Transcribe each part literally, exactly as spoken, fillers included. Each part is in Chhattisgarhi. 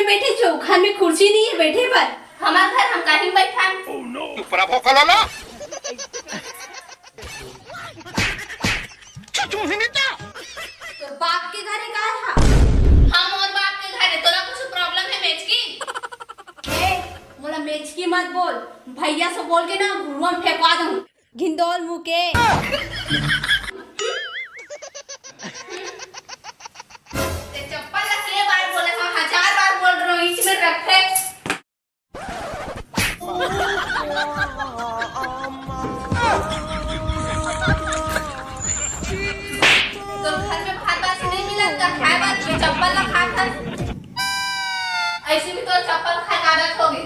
बैठे जो, घर में कुर्सी नहीं है बैठे पर। हमार घर हम काहे बैठन? चुप रहा भोकल वाला। तोर बाप के घर है का है? हम और बाप के घर है, तोला कुछ प्रॉब्लम है मेचकी? ए, मोला मेचकी मत बोल, भैया से बोल के ना घुरुआ में फेंकवा दूं। घिंदोल मुँह के। ते चप्पल ला के बार बोले, हम हजार बार बोल रहे हो, इसमें रखे। तो घर में भात बासी नहीं मिला, तो खाए बार के चप्पल ला खा खा। ऐसे भी तो चप्पल खाए का आदत हो गई।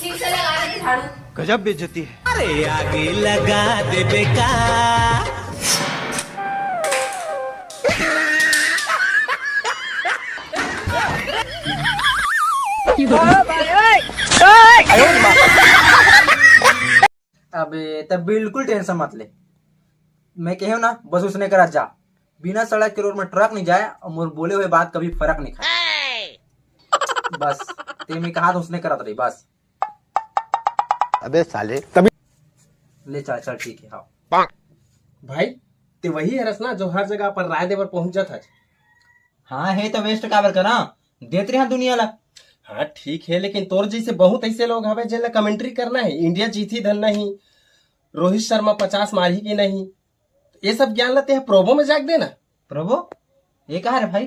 ठीक से लगा दे झाड़ू। गजब बेइज्जती है। अरे आगे लगा दे बेटा। अबे तब बिल्कुल टेंशन मत ले, मैं कहे ना, बस उसने करा जा, बिना सड़क के रोड में ट्रक नहीं जाए और मोर बोले हुए बात कभी फर्क नहीं खाए। बस ते मैं कहा तो उसने करत रही बस। अबे साले। ले चल चल ठीक है। हाँ भाई, ते वही हरस ना जो हर जगह अपन राय देवर पहुंच जात हस। हाँ है तो वेस्ट काबर करा, देत रहा दुनिया ला। हाँ ठीक है, लेकिन तोर जैसे बहुत ऐसे लोग हवे जेला कमेंट्री करना है, इंडिया जीती धन नहीं, रोहित शर्मा पचास मारही कि नहीं, ये सब ज्ञान ला ते प्रोबो में जाके देना। प्रोबो? ये कहा रे भाई?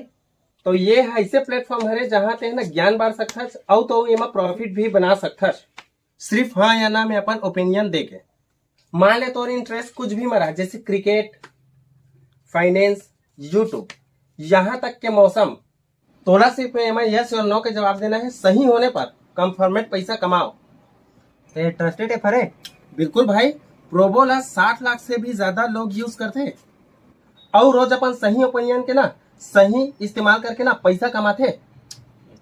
तो ये है ऐसे प्लेटफॉर्म हरे जहाँ ते ना ज्ञान बांट सकथस, अउ तो एमा प्रॉफिट भी बना सकथस। सिर्फ हाँ या ना में अपन ओपिनियन दे के। मान ले तोर इंटरेस्ट कुछ भी मरा, जैसे क्रिकेट, फाइनेंस, यूट्यूब, यहाँ तक के मौसम, तोला सिर्फ एमा यस और नो के जवाब देना है। सही होने पर कंफर्मेट पैसा कमाओ। ते ट्रस्टेड ऐप हरे? बिल्कुल भाई, प्रोबो ला साठ लाख से भी ज्यादा लोग यूज करते हैं और रोज अपन सही ओपिनियन के ना सही इस्तेमाल करके ना पैसा कमाते हैं।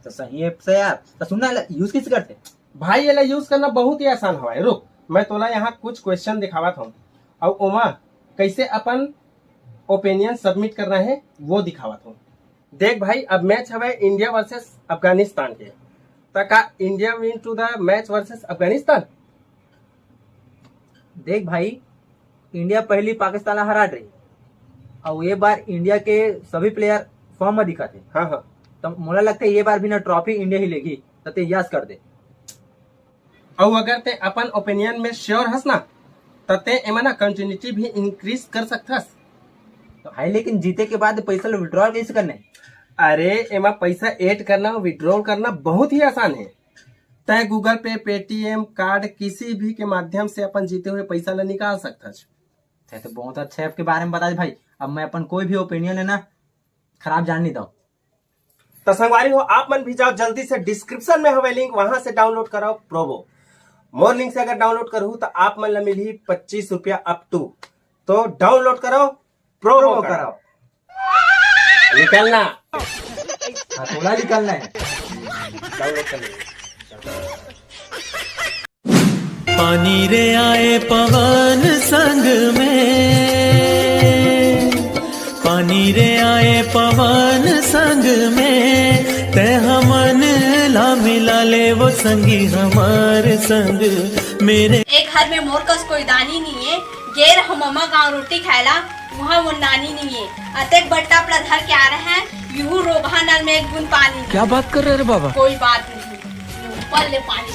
तो सही ऐप से यार, तो सुनना यूज किस करते? भाई ये ला यूज करना बहुत ही आसान हवा है। रुक, मैं तोला यहाँ कुछ क्वेश्चन दिखावत हूँ और ओमा कैसे अपन ओपिनियन सबमिट करना है वो दिखावत हूँ। देख भाई, अब मैच हवे इंडिया वर्सेस अफगानिस्तान के, त का India win to the match versus Afghanistan? देख भाई, इंडिया पहली पाकिस्तान ला हरा रही, और ये बार इंडिया के सभी प्लेयर फॉर्म में दिखत हे। हाँ हाँ। तो मोला लगता है ये बार भी ना ट्रॉफी इंडिया ही लेगी, तो ते यस कर दे। अउ अगर ते अपन ओपिनियन में श्योर हस ना, त ते एमा ना कंटिन्यूटी भी इंक्रीज कर सकथस। तो भाई, लेकिन जीते के बाद पैसा ला विड्रॉल कैसे करना है? अरे, एमा पैसा ऐड करना और विड्रॉल करना बहुत ही आसान है। तय गूगल पे, पेटीएम कार्ड किसी भी के माध्यम से अपन जीते हुए पैसा ला निकाल सकथस। ते तो बहुत अच्छा ऐप के बारे में बता दे भाई। अब मैं अपन कोई भी ओपिनियन है ना, खराब जान नहीं दो। तो संगवारी हो, आप मन भी जाओ जल्दी से डिस्क्रिप्शन में हवे लिंक, वहां से डाउनलोड कराओ प्रोबो। मोर लिंक से अगर डाउनलोड करहू तो आप मन ला मिलही पच्चीस रुपया अप टू। तो डाउनलोड कराओ, प्रोबो प्रोबो कराओ। निकलना। हाँ, थोड़ा निकलना है। डाउनलोड कर लीजिए। पानी रे आए पवन संग में, पानी रे आए पवन संग में, तै हमन ला मिला ले वो संगी हमार संग मेरे। एक घर में मोर कस कोई दानी नहीं है, गेर हम ममा गाँव रोटी खाएला, वहाँ वो नानी नहीं है। अतेक बट्टा अपना धर के आ रहे हैं, यूं रोगहा नल में एक बूंद पानी नहीं। क्या बात कर रहे रे बाबा? कोई बात नहीं, ऊपर ले पानी।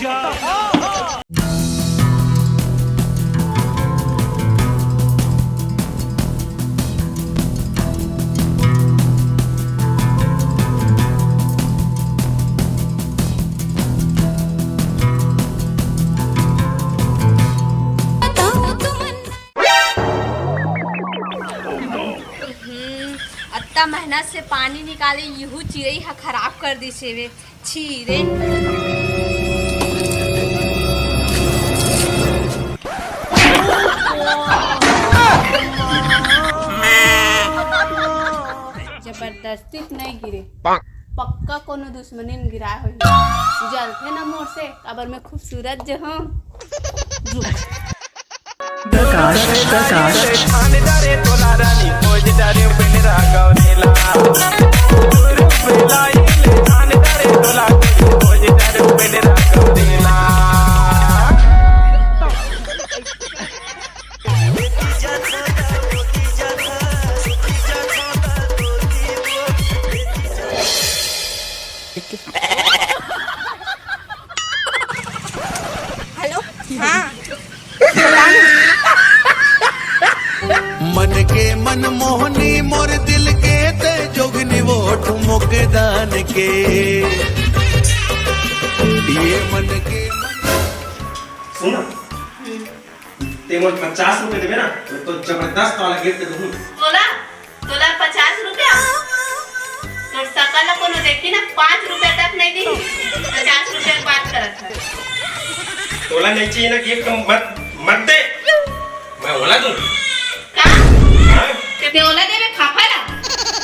हम्म, अत्ता मेहनत से पानी निकाले, यहू चिरई ह खराब कर दिस हे वे। छी रे। जबरदस्ती तो नहीं गिरे, पक्का कोनो दुश्मनी में गिराए होही। जलथे ना मोर से, काबर मैं खूबसूरत जो हूँ। प्रकाश, प्रकाश। हेलो। हाँ। मन के मन मोहनी मोर दिल के ते जोगनी वो ठुमक दान के। ये मन के मन सुन, ते मोर पचास रुपए देबे ना, मैं तो जबरदस्त वाला गिफ्ट दूँ। बोला, तोला पचास रुपया? तोर सकल ल कोनो देखी ना, पाँच रुपया तक नहीं दी। पचास रुपया के बात करत है। तोला नहीं चाहिए ना गिफ्ट, मत, मत दे। मैं ओला दूँ। का? हाँ? ते ओला देबे फाफा ला?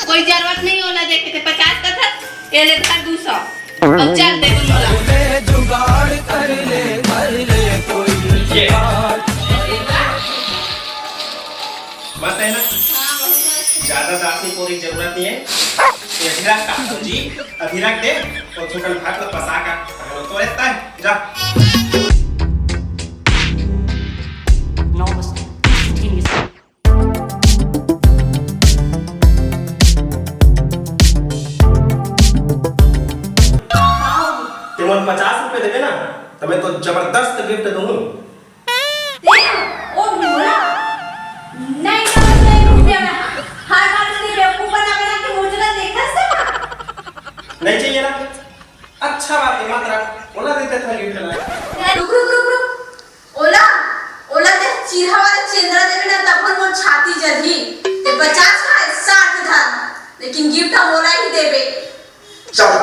कोई जरूरत नहीं ओला देखे, ते पचास कथस, ये ले धर दू सौ। अब चल दे दू सौ ला। जुगाड़ कर ले, कर ले कोई ये। जुगाड़। मस्त है ना? हाँ, बहुत मस्त। ज्यादा दांत नहीं पोरे की जरूरत नहीं है। ये अभी रख का, जी, अभी रख दे, और छोटा भात में पसा का, तो रहता है, जा। ते मोर पचास रुपए देबे ना, तो मैं तो जबरदस्त गिफ्ट दूँ। ए, ओ मोला, नहीं तो नहीं रुपया में हर बार से बेवकूफ बना बना के मोर जगह देखा से। नहीं चाहिए ना? अच्छा बात है, मत रख, ओला देते था गिफ्ट ना। रुक, रुक, रुक, रुक। ओला, ओला ते चीरहा वाला चेंदरा देबे ना, तब मोर छाती जलही। ते पचास खाए, साठ धर, लेकिन गिफ्ट हम ओला ही देबे। चल।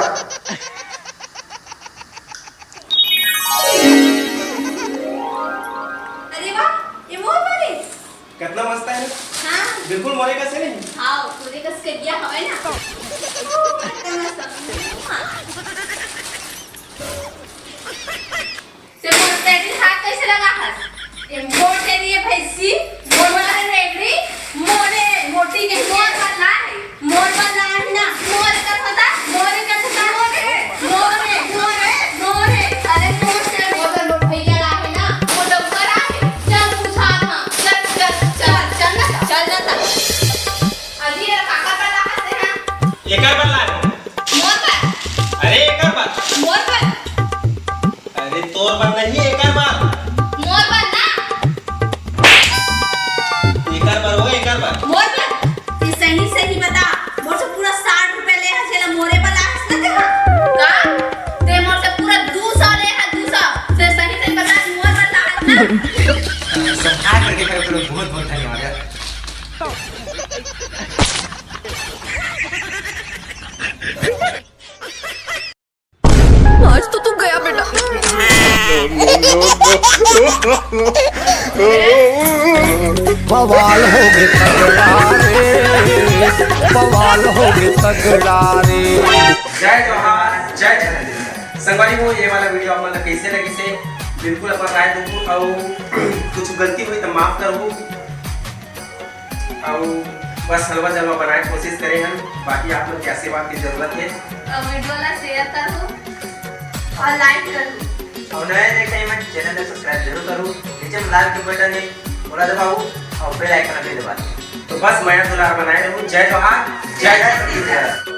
अरे वाह, ये मोर बने। कितना मस्त है ना? हाँ। बिल्कुल मोरे कस नहीं? हाँ, तोरे कस करिया हवे ना। कितना मस्त। हाँ। ते मोर पे भी हाथ कैसे लगा हस? ये मोटे नहीं है भैंसी, मोर वाला है रेगड़ी, मोरे मोटी के मोर वाला है। मोर वाला है ना, मोर का पता, मोर का पता, मोरे, मोरे, मोरे, मोरे। अरे मोर से मोर का लोट भैया ला है ना, वो डब्बा ला है। चल पूछा था, चल, चल, चल, चल ना, चल ना था। अजी, ये काका का ला है ना? एकर बर ला है। मोर बर। अरे एकर बर। मोर बर। अरे तोर बर नहीं, एकर बर। मोर बर ना। एकर बर हो, एकर बर। मोर बर। ते सही सही बता, मोर से पूरा साठ रुपया ले हस, जेला मोरे बर लाहस ना ते हा? का? ते मोर से पूरा दू सौ ले हस, दू सौ। ते सही सही बता, मोर बर लाहस ना? सब्सक्राइब करके मेरे को बहुत बहुत धन्यवाद यार। आज तो तू गया बेटा। बवाल हो गए तगड़ा रे, बवाल हो गए तगड़ा रे। जय जोहार, जय छत्तीसगढ़। संगवारी हो, ये वाला वीडियो आप मन ला कैसे लगिस हे, बिल्कुल अपन राय दू, अउ कुछ गलती होही त माफ करहू। अउ बस हलवा जलवा बनाए के कोशिश करे हन, बाकी आप लोग के आशीर्वाद की जरूरत है। और वीडियो ला शेयर करो और लाइक करो। और नए देखे मन चैनल ला सब्सक्राइब जरूर करो, नीचे में लाल के बटन है, ओला दबाओ और बेल आइकन भी दबा दो। तो बस मया दुलार बनाए रहू। जय जोहार, जय छत्तीसगढ़।